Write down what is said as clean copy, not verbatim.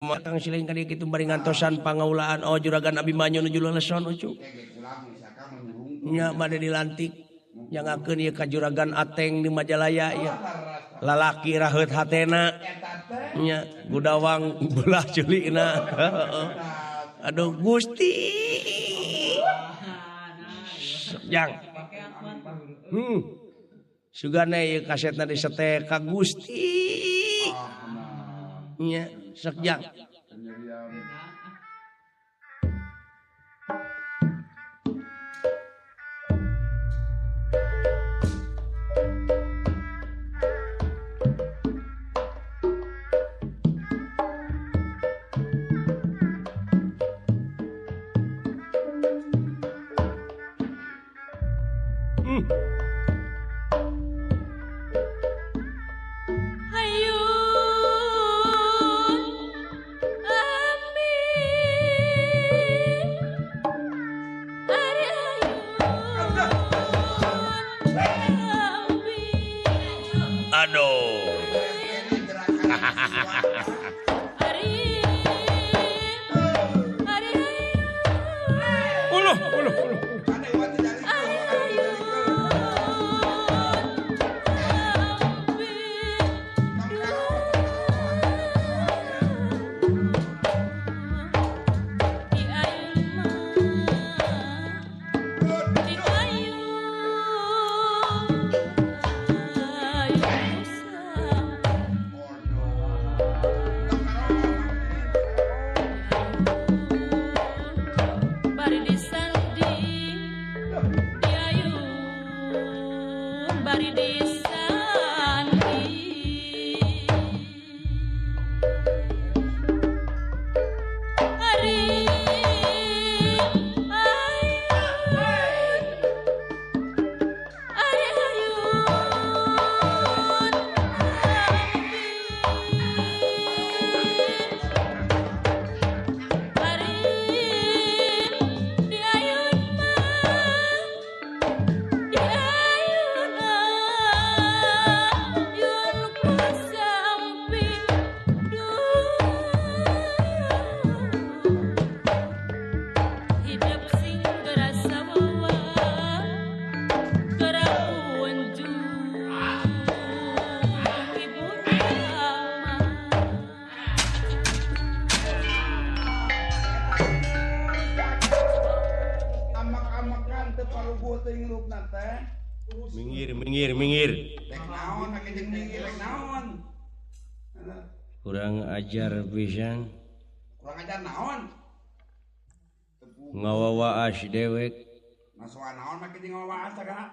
Kang Siling ka dieu kitu bari ngantosan pangaulaan oh juragan Abimanyu nuju leleson ucu. Nya bade dilantik nyangakeun ieu ka juragan Ateng di Majalaya ieu. Lalaki raheut hatena nya gudawang belah culina. Aduh Gusti. Jang. Sugane ieu kasetna disetek ka Gusti. Nya sok jang. Aduh. Uluh, uluh, uluh. Minggir, minggir, minggir. Kurang ajar pisan. Kurang ajar naon? Ngawawaas dewek. Masoan naon make jeung ngawawaas sagala?